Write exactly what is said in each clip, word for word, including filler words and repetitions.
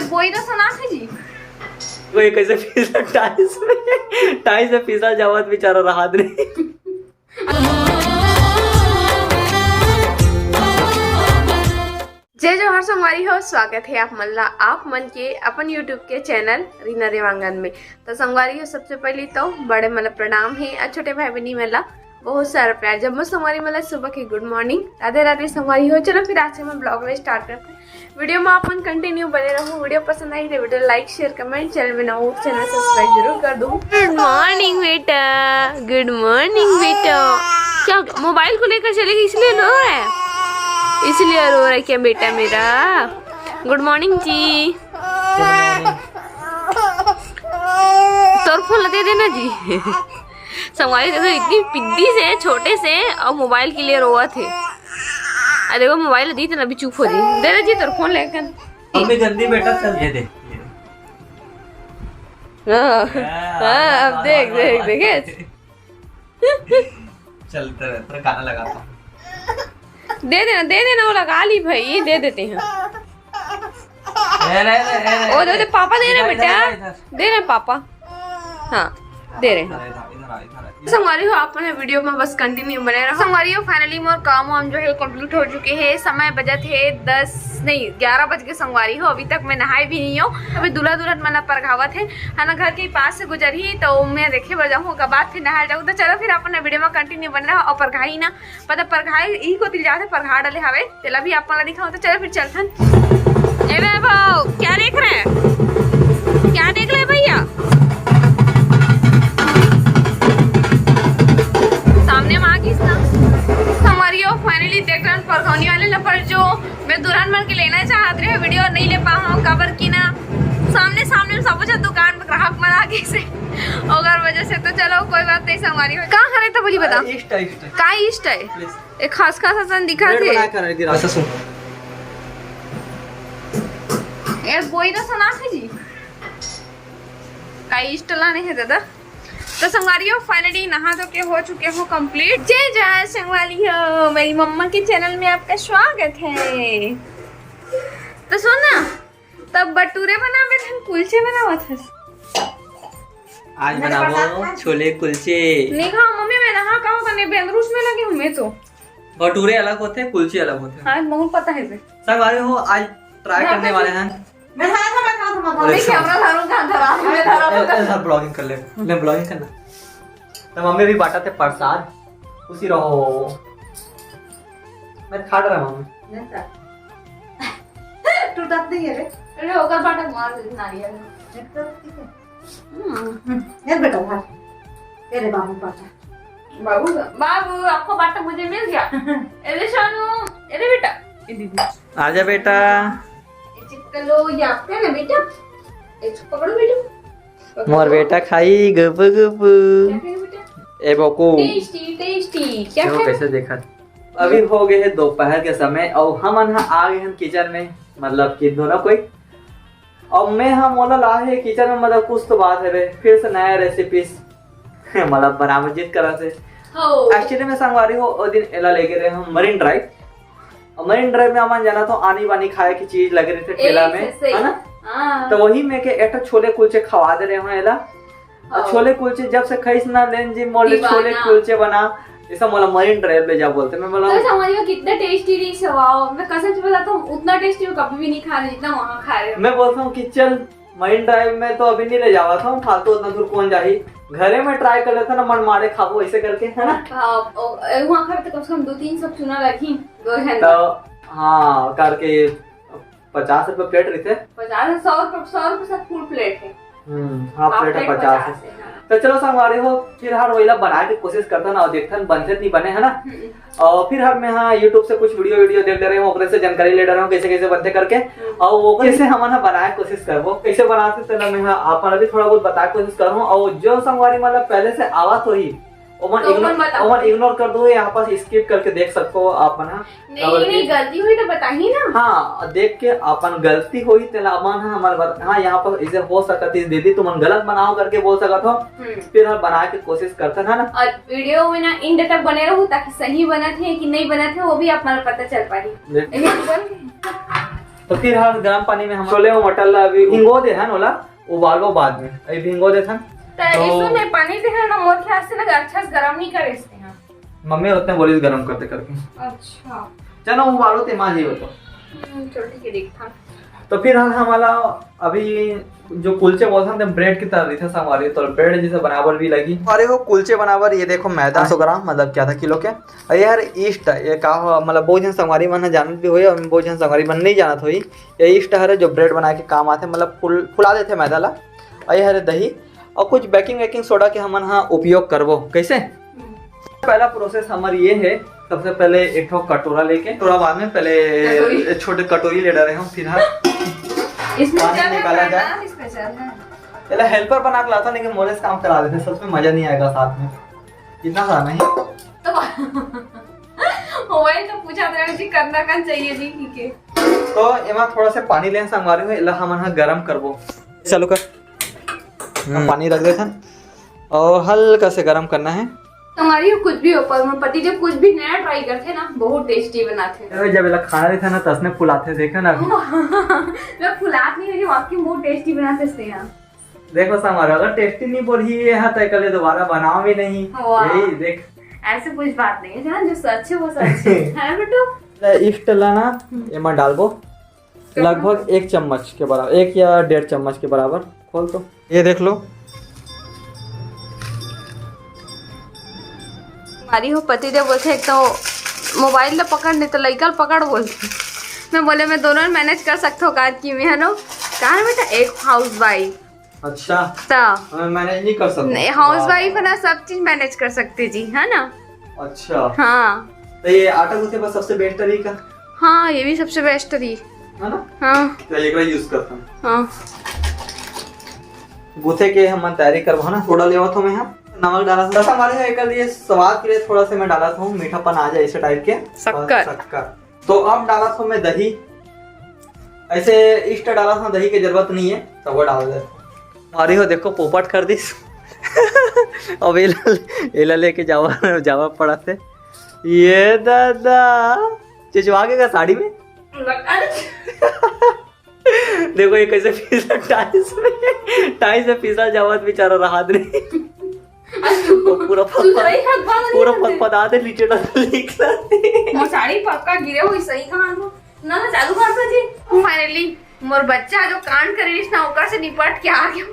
कोई तो सुना था जी। कोई कैसे फिसल टाइल्स में, टाइल्स में फिसल जावत बेचारा रहा नहीं। जय जोहार संगवारी हो, स्वागत है आप मन ला, आप मन के अपन YouTube के चैनल रीना देवांगन में। तो संगवारी हो, सबसे पहले तो बड़े मन ला प्रणाम है और छोटे भाई बहनी मन ला बहुत सारा प्यार। जम्मो संगवारी मन ला सुबह के गुड मॉर्निंग, राधे राधे संगवारी हो। चलो फिर आज से हम ब्लॉग में स्टार्ट करते हैं। वीडियो में अपन कंटिन्यू बने रहो। वीडियो पसंद आई तो वीडियो लाइक, शेयर, कमेंट, चैनल में नए हो चैनल सब्सक्राइब जरूर कर दो। गुड मॉर्निंग बेटा, गुड मॉर्निंग बेटा। क्या मोबाइल को लेकर चले गए इसलिए रो रहा है? इसलिए रो रहा है क्या बेटा मेरा? गुड मॉर्निंग जी। तोर फोन ला दे देना जी। संगवारी देखो, इतनी पिद्दी से, छोटे से, और मोबाइल के लिए रोवत है। अरे वो मोबाइल दी तो अभी चुप हो जी। दे दे जी तोर फोन लेकर। मम्मी जल्दी बेटा चल। ये दे, ये दे। हाँ, हाँ, हाँ, अब देख, देख, देखे। चलते रहते, गाना लगाता हूँ। दे देना, दे देना, वो लगा ली भाई, दे देते हैं। ए, रे, रे, रे, रे, ओ, दे दे, पापा दे रहे इधर, बेटा। इधर, इधर। दे रहे पापा। हाँ, दे रहे हैं। इधर, इधर, इधर आ, इधर आ। संगवारी हो, आप मन वीडियो में बस कंटिन्यू बने रहो। संगवारी हो, फाइनली मोर काम वाम जो है कंप्लीट हो चुके हैं। समय बजत है दस नहीं, ग्यारह बज के संगवारी हो, अभी तक मैं नहाए भी नहीं हूँ। अभी दूल्हा दुल्हन मन ला परघावत है, है ना, घर के पास से गुजर ही तो मैं देखे बर जाऊँ, ओकर बाद फिर नहाए जाऊँ। तो चलो फिर आप मन वीडियो में कंटिन्यू बने रहो और परघाई ना पता परघाई यही को तिल जाते परघा डाले हवे, तेला भी आप मन ला दिखाओ। तो चलो फिर चलथन। ए वैभव, क्या देख रहे हैं? क्या देख रहे हैं भैया? सामने में आ गइस ना। संगवारी हो, फाइनली देख रहे हैं परघौनी वाले ला, पर जो मैं दुल्हन मन के लेना चाहत रहे वीडियो नहीं ले पाऊँ, काबर कि ना सामने सामने में सब कुछ दुकान में ग्राहक मन आ गइस, ओकर वजह से। तो चलो कोई बात नहीं, संगवारी हो। का करे तो बोली बता। इष्ट है, इष्ट है। का इष्ट है? Please। एक खास खास असन दिखा ब्रेड थे। बना कर रख दे, ऐसा सुन। एक बोई तो सुना थे जी। का इष्ट लाने हैं दादा। तो संगवारी हो, फाइनली नहा धो के हो चुके हो कंप्लीट। जय जय संगवारी हो, मेरी मम्मा के चैनल में आपका स्वागत है। तो सुन ना, तब बटूरे बनावे थे, कुलचे बनावत हस। आज बनाबो छोले कुलचे। नहीं खाओ मम्मी, मैं नहा खाओ कने बेंदरूस में लगे हूँ मैं तो। बटूरे अलग होते, कुलचे अलग होते। हाँ, बहुत पता है इसे। संगवारी हो, आज ट्राई करने वाले हैं। मैं धरा था, मैं धरा था, मैं धरा था। अरे, नहीं, कैमरा धरूंगा, धरा, मैं धरा था। ए, ए, ए, ब्लॉगिंग कर ले, ले ब्लॉगिंग करना। तो मम्मी भी बांटा थे प्रसाद, खुशी रहो। मैं खा रहा मम्मी। नहीं सर। टूटत नहीं है रे। अरे, ओकर बाटा मार दे, नारियल। नहीं तो ठीक है। हम्म। हम्म, ये बेटा, भाई। तेरे बाबू बाटा। बाबू, बाबू, आपको बाटा मुझे मिल गया। अरे शानू, अरे बेटा, ये दीदी। आजा बेटा। ये चिपक लो, ये आपका है ना बेटा? ये पकड़ो बेटा। पकड़ो। मोर बेटा खाई गुप गुप। क्या खाई बेटा? ए बोकू। Tasty, tasty. क्या देखो खाई? कैसे देखा। अभी हो गए है दोपहर के समय और हमन ह आ गए हैं किचन में, मतलब कि दोनों कोई। अब मैं ह मोला ला हे किचन में, मतलब कुछ तो बात है बे, फिर से नया रेसिपीज मतलब बनावे जिद करत हे। हो। एक्चुअली में संगवारी हो, ओ दिन एला लेगे रहे हम मरीन ड्राइव। और मरीन ड्राइव में हमन जाना तो आनी बानी खाए की चीज लगे रहिथे ठेला में, सही। है ना? हाँ। तो वही में के एक ठो छोले कुलचे खवा दे रहे हो एला। और हाँ। छोले कुलचे जब से खाइस ना, लेन जी मोले दीवाना। छोले कुलचे बना, ऐसा मोला मरीन ड्राइव ले जा बोलते। मैं बोला तो समझ लो कितना टेस्टी डिश है, वाओ। मैं कसम से बताता हूँ, उतना टेस्टी मैं कभी भी नहीं खा रही जितना वहाँ खा रहे हो। मैं बोलता हूँ कि चल मरीन ड्राइव में तो अभी नहीं ले जावा था, फालतू उतना दूर कौन जाही, घरे में ट्राई कर लेता ना, मन मारे खाबो ऐसे करके, है ना? हाँ, ओ, ए, वहाँ खाबे तो कम से कम दो तीन सब चुना लगी, दो जन तो का। हाँ, करके पचास रुपए प्लेट रहिथे। पचास, सौ रुपए, सौ रुपए सब फुल प्लेट है। हम्म, हाफ हाफ प्लेट है प्लेट पचास। पचास है, हाँ। तो चलो संगवारी हो, फिर हर वहीला बनाए के कोशिश करता ना, और देखथन बनथे नहीं बने, है ना? हम्म। और फिर हर मैं हाँ YouTube से कुछ वीडियो वीडियो देख ले रहे हूँ, ओकरे से जानकारी ले रहे हूँ कैसे कैसे बनथे करके। हम्म। और वो कैसे हमन ह बनाए के कोशिश करबो, कैसे बनाथे तेला मैं हाँ आप मन ला भी थोड़ा बहुत बताए के कोशिश करहूँ। और जो संगवारी मतलब पहले से आवत होही, ओमन तो इग्नोर, ओमन बताओ। ओमन इग्नोर कर दो, यहाँ पास स्किप करके देख सकते हो आप मन ह। नहीं, काबर नहीं, कि गलती हुई तो बताही ना। हाँ, देख के अपन गलती होही तेला अपन ह हमर बत-, हाँ, यहाँ पर इसे हो सकत है दीदी तुमन गलत बनाओ करके बोल सकत हो। हम्म। फिर हम बनाए के कोशिश करथन, है ना? और वीडियो में ना एंड तक बने रहो ताकि सही बनत है कि नहीं बनत है वो भी आप मन ला पता चल पाही। देख। यही बोल। तो फिर हर गर्म पानी में हम छोले अउ मटर ला अभी भिंगो दे हन, ओला उबालबो बाद में, अभी भिंगो देथन। त तो इसमें पानी दे हन ना, मोर ख्याल से ना अच्छा से गरम नहीं करे इसने, हाँ। मम्मी उतने बोलिस गरम करते करके। अच्छा। चलो उबालो ते माँ जी हो तो। हम्म, चलो ठीक है, देखता हूँ। तो फिर हम हमारा अभी जो कुलचे बोलथन ते ब्रेड की तरह रहिथे संगवारी, तो ब्रेड जैसे बनावर भी लगी। अरे वो कुलचे बनावर, ये देखो मैदा सौ ग्राम, मतलब क्या था किलो के। अरे यार ईस्ट, ये का हो, मतलब बहुत झन संगवारी मन ह जानत भी होही और बहुत झन संगवारी मन नहीं जानत होही। ये ईस्ट हरे जो ब्रेड बना के काम आथे, मतलब फुल फुला देथे मैदा ला। और ये हरे दही और कुछ बेकिंग वेकिंग सोडा के हमन ह उपयोग करबो। कैसे? पहला प्रोसेस हमर ये है, सबसे पहले एक ठो कटोरा लेके, कटोरा बाद में, पहले कटोरी। छोटे कटोरी ले डारे हम, फिर हम इसमें पानी क्या क्या निकाला डालना जाए। है, इसमें क्या है? पहले हेल्पर बना के लाता, लेकिन मोरे से काम करा देते, सच में मजा नहीं आएगा साथ में, इतना सा नहीं। तो वही तो पूछा था जी, करना का चाहिए जी, ठीक है। तो एमा थोड़ा से पानी लेन संगवारी हो, एला हमन ह गरम करबो। चालू कर। अब हम्म। पानी रख देथन और हल्का से गरम करना है। हमारी कुछ भी हो, पर मोर पति जब कुछ भी नया ट्राई करथे ना, बहुत टेस्टी बनाथे। अरे, जब एला खाना रहिथे ना, तसने फुलाथे, देखे ना अभी। मैं फुलात नहीं, लेकिन वाकई बहुत टेस्टी बनाथे इसने यहाँ। देखो संगवारी, अगर टेस्टी नहीं बोलही ये हा, तो कल दोबारा बनाओ भी नहीं। वाह। यही देख। ऐसे कुछ बात नहीं है, जहाँ जो सच है वो सच है। है ना बेटू? ईस्ट ला ना, हम्म। एमा डालबो। लगभग एक चम्मच के बराबर, एक या डेढ़ चम्मच के बराबर। खोल तो, ये देख लो। हमारी हो पति देव बोलथे, एक तो मोबाइल ल पकड़, नहीं तो लइका ल पकड़ बोलथे। मैं बोले, मैं दोनों मैनेज कर सकथो का कि मैं, है ना, कहा बेटा, एक हाउस वाइफ। अच्छा। ता। मैं मैनेज नहीं कर सकता। नहीं, हाउस वाह। वाइफ है ना, सब चीज मैनेज कर सकते जी, है ना? अच्छा। हाँ। तो ये आटा गूंथे पर सबसे बेस्ट तरीका। हाँ, ये भी सबसे बेस्ट तरीका। है ना? हाँ। तो एक बार यूज करता हूँ। हाँ। गूंथे के हम तैयारी करबो ना, सोडा लेवत हूँ मैं यहाँ, नमक डाला था। बस हमारे यहाँ एक लिए स्वाद के लिए थोड़ा सा मैं डाला था, मीठापन आ जाए इस टाइप के। शक्कर। शक्कर। तो अब डाला था मैं दही, ऐसे ईस्ट डाला था, दही की जरूरत नहीं है, तो वो डाल दे। अरे हो देखो, पोपट कर दिस। अब एला, एला लेके जावा, जावा पड़ा थे। ये दादा, चिचवा के का साड़ी में? देखो ये कैसे फिसल टाइल्स में, टाइल्स में फिसल जावत बेचारा रहा नहीं। वो पूरा फतफत-, पूरा फतफता दे, नीचे डाल लिख ला। मोर साड़ी पक्का गिरे हुई, सही कहा तो। ना, ना, चालू कर दो जी। फाइनली मोर बच्चा जो कांड करे रिस ना, ओकर से निपट के आ गया।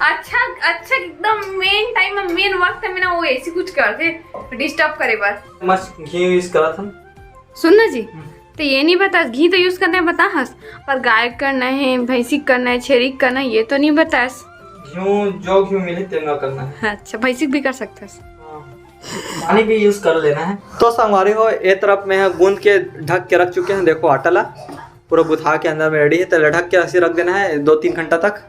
अच्छा, अच्छा, एकदम मेन टाइम में, मेन वक्त में ना वो ऐसी कुछ करथे, डिस्टर्ब करे बर। मस्त घी यूज करत हन। सुन ना जी, हम्म। तो ये नहीं बता, घी तो यूज करने बता हस, पर गाय करना है, भैंसी करना है, छेरी करना है, ये तो नहीं बतास। घी, जो घी मिले तेमा करना है। अच्छा, भैंसी भी कर सकता है। हाँ। पानी भी यूज कर लेना है। तो संगवारी हो, ए तरफ में है गूंद के ढक के रख चुके हैं। देखो आटा ला पूरा गुथा के अंदर में रेडी है, तो ढक के ऐसे रख देना है दो तीन घंटा तक।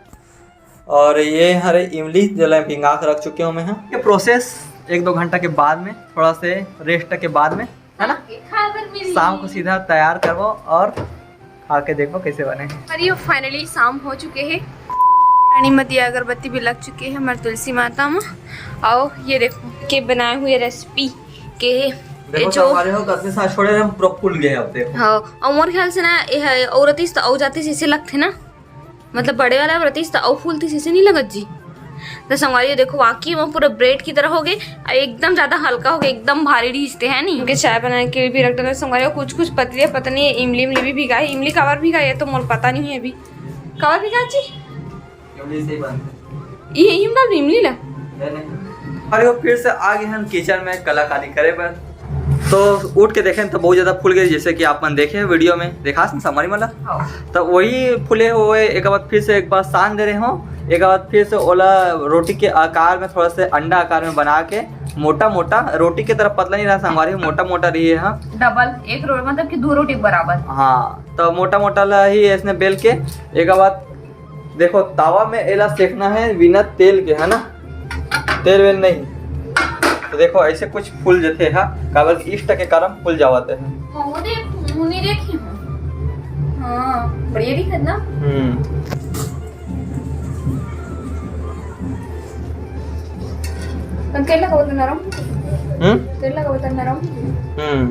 और ये हरे इमली जो ला भिंगा के रख चुके हूँ मैं। ये प्रोसेस एक दो घंटा के बाद में, थोड़ा से रेस्ट के बाद में, है ना? शाम को सीधा तैयार करबो और खा के देखो कैसे बने हैं। और ये फाइनली शाम हो चुके हैं। रानी मतिया अगरबत्ती भी लग चुके हैं हमारे तुलसी माता में। और ये देखो के बनाए हुए रेसिपी के है। देखो जो हमारे हो कितने साथ छोड़े हैं, पूरा फूल गए अब देखो। हाँ, और मोर ख्याल से ना ये है, औरत इस तो औ जाती से इसे लगते ना, मतलब बड़े वाला व्रतीस त अउ फूलतीस इसे नहीं लगत जी। तो संगवारी देखो, वाकई में पूरा ब्रेड की तरह हो गए, और एकदम ज्यादा हल्का हो गए, एकदम भारी डीजते है नहीं। उनके चाय बनाए के लिए भी रख देना संगवारी। कुछ कुछ पतली पतली इमली, इमली भी भिगाए, इमली काबर भिगाए ये तो मोर पता नहीं है अभी। काबर भिगा जी? इमली से ही बनते। ये इमली, इमली ला। अरे वो फिर से आ गए हम किचन में कलाकारी करे बर। तो उठ के देखें तो बहुत ज्यादा फूल गए, जैसे कि आप मन देखे वीडियो में, देखा संगवारी मन ला। हाँ। तो वही फूले हुए एक बार फिर से एक बार सान दे रहे हो, एक बार फिर से ओला रोटी के आकार में, थोड़ा से अंडा आकार में बना के मोटा मोटा, रोटी के तरह पतला नहीं रहा संगवारी, मोटा मोटा रही है। हाँ। डबल एक रो-, मतलब कि दो रोटी बराबर। हाँ, तो मोटा मोटा ला ही इसने बेल के एक बार देखो, तावा में एला सेकना है बिना तेल के, है ना, तेल वेल नहीं। तो देखो, ऐसे कुछ फूल जथे हा, काबर कि इष्ट के कारण फूल जावत है। हाँ, वो देख, वो नहीं देखी हूँ। हाँ, बढ़िया दिखत ना। हम्म। तो तेल लगाओ तो नरम। हम्म? तेल लगाओ तो नरम। हम्म।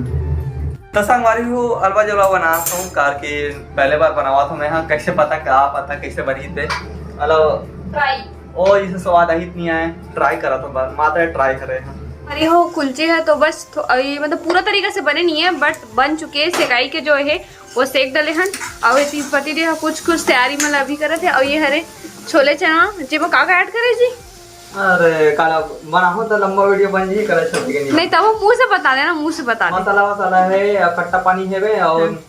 तो संगवारी हो, अलवा जलवा बनात हूँ, कार के पहले बार बनावत हूँ मैं, हाँ, कैसे पता, का पता कैसे बनी थे। मतलब, ट्राई। ओ, इसे स्वाद आहित नहीं आए, ट्राई करत हूँ, बस मात्र ट्राई करे हैं। अरे हो, कुलचे है तो बस थो-, ये मतलब पूरा तरीका से बने नहीं है, बट बन चुके हैं। सेकाई के जो है वो सेक डले हन, और ये पति देव कुछ कुछ तैयारी मतलब अभी करत है। और ये हरे छोले चना, जेमा का का ऐड करे जी? अरे, काला बनाहूं त लंबा वीडियो बन जी, काला छोटे के नहीं। नहीं, तब वो मुंह से बता देना, मुंह से बता दे। मसाला वसाला है, या खट्टा पानी है बे, और हाँ।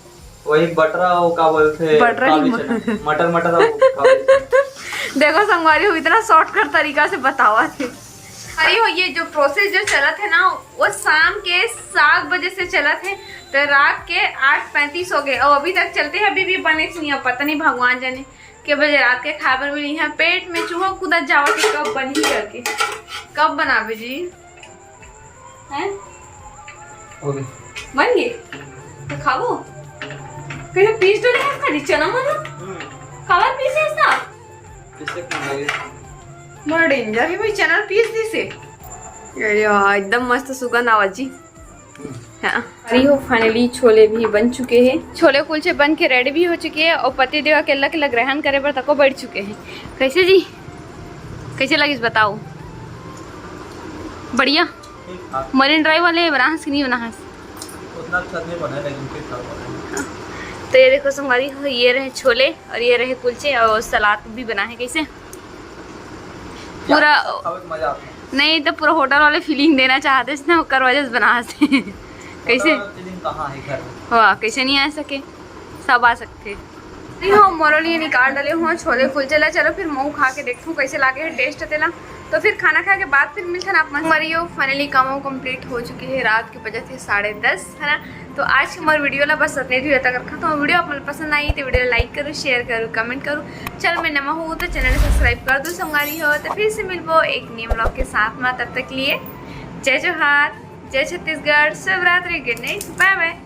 वही बटरा, वो का बोलते, बटरा काबली नहीं। चना, मटर, मटर, वो काबली चना। देखो संगवारी हो, इतना शॉर्टकट तरीका से बतावा थे। अरे हो, ये जो प्रोसेस जो चलत है ना, वो शाम के सात बजे से चलत है, तो रात के आठ पैंतीस हो गए और अभी तक चलते हैं, अभी भी बने नहीं है। पता नहीं भगवान जाने के बजे रात के खाए बर मिली है। पेट में चूहा कूदा जावा कि कब बनही करके, कब बनाबे जी? हैं? हो गए। बन गए? तो खाबो। कहीं पीस डले है खाली चना मन। हम्म। काबर पीस है सब? पीसे कौन लगे? बड़ा डेंजर है भाई, चना पीस दिसे। अरे वाह, एकदम मस्त सुगंध आवा जी। हाँ। अरे हो, फाइनली छोले भी बन चुके हैं, छोले कुलचे बन के रेडी भी हो चुके हैं और पति देव अकेला अकेला ग्रहण करे बर तको बैठ चुके हैं। कैसे जी, कैसे लगिस बताओ? बढ़िया। ठीक ठाक। मरीन ड्राइव वाले बनाहस कि नहीं बनाहस? उतना अच्छा नहीं बना है, लेकिन ठीक ठाक बना है। तो ये देखो संगवारी हो, ये रहे छोले और ये रहे कुलचे और सलाद भी बना है। कैसे? पूरा खावे के मजा आता है। नहीं तो पूरा होटल वाले फीलिंग देना चाहते हैं ना, ओकर वजह से बनाहस। कैसे? होटल वाला फीलिंग कहाँ है घर में? वाह, कैसे नहीं आ सके, सब आ सकते। नहीं हो, मोरो लिए निकाल डले हुआ छोले कुलचे ला। चलो फिर महू खा के देखूँ कैसे लागे है टेस्ट तेला। तो फिर खाना खा के बाद फिर मिलथन आप मन। हमारी यो फाइनली काम कंप्लीट हो चुकी है। रात के बजे थे साढ़े दस, है ना? तो आज के हमारे वीडियो ला बस इतने दूर तक रखा। तो वीडियो आप मन पसंद आई तो वीडियो लाइक करो, शेयर करो, कमेंट करो। चैनल में नवा हो तो चैनल सब्सक्राइब कर दो संगवारी हो। तो फिर से मिलबो एक न्यू व्लॉग के साथ में, तब तक के लिए जय जोहार, जय छत्तीसगढ़, शुभ रात्रि, गुड नाइट, बाय बाय।